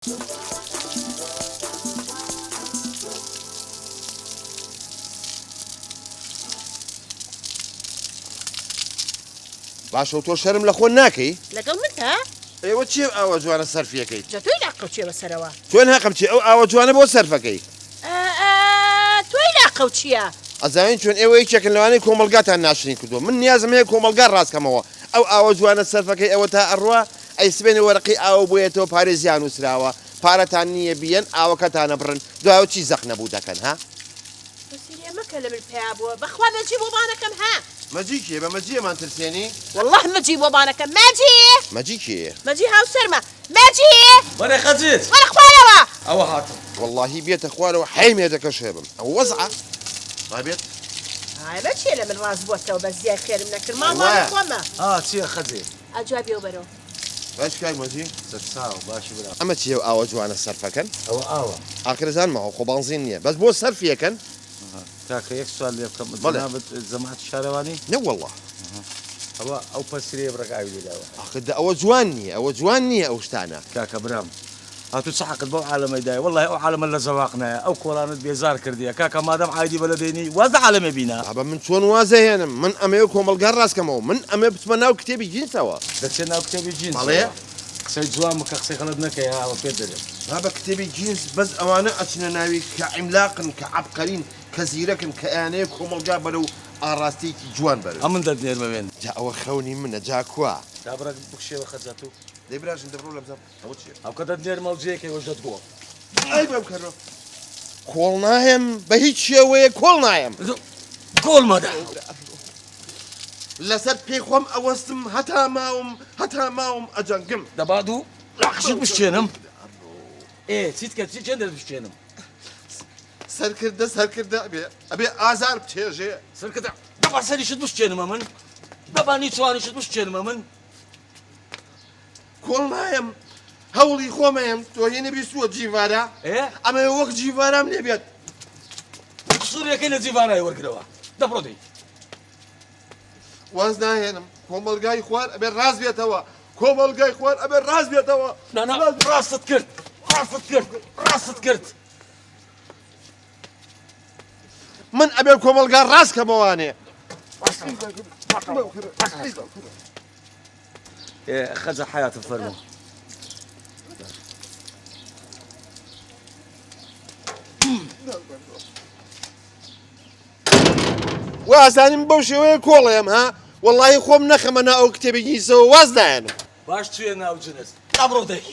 باشە و تۆ شەرم لە خۆ ناکەی؟ لەگەڵ من تا؟ ئێوە چیە ئاوە جوانە سەرفیەکەی؟ جا تۆی لاقەو چیە بەسەرەوە؟ چۆن هەقم چیە ئەو ئاوە جوانە بۆ سەرفەکەی؟ تۆی لاقەو چیە؟ ئەزانین چۆن ئێوە یەکێکن لەوانەی کۆمەڵگاتان ناشرین کردووە من نیازم هەیە کۆمەڵگا ڕاست کەمەوە ئەو ئاوە جوانە سەرفەکەی ئەوە تا ئەڕوا ئەی سبەینێ وەرەقەی ئاوە بۆیەتەوە پارەی زیا نوسراوە پارەتان نییە بیەن ئاوەکەتان ئەبڕن دوایەوە چی زەق نەبوو دەکەن ها؟ تۆ سەیرێ مەکە لە من پەیا بووە بەخوا مەجی بۆ بانەکەم ها. مەجی کێیە بە مەجی ئەمان ترسێنی؟ وەڵڵاه مەجی بۆ بانەکەم مەجی. مەجی کێیە؟ مەجی هاوسەرمە مەجی. وەرە خەجت. وەرە خوارەوە. ئەوە هاتم. وەڵڵاهی بێتە خوارەوە حەی مێردەکەش هەبم ئەوە وەزعە ڕابێت. ئای بە چیە لە من ڕاست بۆتەوە بەس زیای خێرم نەکرد ماڵ ماڵی خۆمە. ئا چیە خەجێ؟ ئەجا بێو بەرەو. باش کاک مەجی. سەرچاو باشی برام. ئەمە چیە ئەو ئاوە جوانە سەرفەکەن؟ ئەوە ئاوە. ئاخر ئەزانم ئاوە خۆ بانزین نیە بەس بۆ سەرفی ئەکەن؟ کاکە یەک سوال لێ بکەم بەڵێ. جەنابت جەماعەتی شارەوانی؟ نەوەڵا. ئەوە ئەو پەسرەیە بڕێک ئاوی لێ داوە. ئاخر دە ئەوە جوان نیە ئەوە جوان نیە ئەو شتانە. کاکە برام ئەتوو چ حەقت بەو عالەمەی دایە وەڵاهی ئەو عالەمە لە زەواق نایە ئەو کۆڵانەت بێزار کردیە کاکە مادەم عایدی بەلەد دێنی واز لە عالەمێ بینە. بابە من چۆن وازئەهێنم من ئەمەوێ کۆمەڵگا ڕاست کەمەوە من ئەمەوێ بچمە ناو کتێبی جینسەوە. دەچێ ناو کتێبی جینسەوە. بەڵێ. قسەی جوان بکە قسەی غەڵەت نەکەی ها ئەوە پێت دەرێم. بابە کتێبی جینس بەس ئەوانە ئەچنە ناوی کە عیملاقن کە عەبقەرین کە زیرەکن کە ئەیانەوێ کۆمەڵگا بەرەو ئاڕاستەیەکی جوان بەرن. ئەمن دەتنێرمە وێن. جا ئەوە خەونی منە جا کوا. جا بڕێک بکشێوە خەجەتوو. دەی براژن دە بڕۆ لەمزە. ئەوە چیە؟ ئەو کە دەتنێرمەوە جێیەکەی وەش دەتگۆڕ. ئەی بەم کەرۆ. کۆڵ نایەم بە هیچ شێوەیەک کۆڵ نایەم. کۆڵ مەدە. لەسەر پێی خۆم ئەوەستم هەتا ماوم هەتا ماوم ئەجەنگم. دەبا دوو لاقشت بشکێنم. ئێ چیت کرد چی چێندەت بشکێنم؟ سەرکردە سەرکردە ئەبێ ئەبێ ئازار بچێژێ. سەرکردە دەبا سەریشت بشکێنم ئەمن دەبا نیچوانیشت بشکێنم ئەمن. کۆڵ نایەم هەوڵی خۆمەیەم تۆ هی نەبیستووە جیڤارا ئەمەوێ وەک جیڤارام لێ بێت. سوورەکەی لە جیڤارای وەرگرەوە دەبڕۆ دەی. واز ناهێنم کۆمەڵگای خوار ئەبێ ڕاست بێتەوە کۆمەڵگای خوار ئەبێ ڕاست بێتەوە. نا نا ڕاستت کرد ڕاستت کرد ڕاستت کرد. من ئەبێ کۆمەڵگا ڕاست کەمەوانێ. خەجە حەیاتم فەرموو. وازانیم بەو شێوەیە کۆڵێم ها وەڵی خۆم نەخەمە نا ئەو کتێبی گیسەوە واز نایەنم. باش چویە ناو جنس ئەبڕۆ دەی.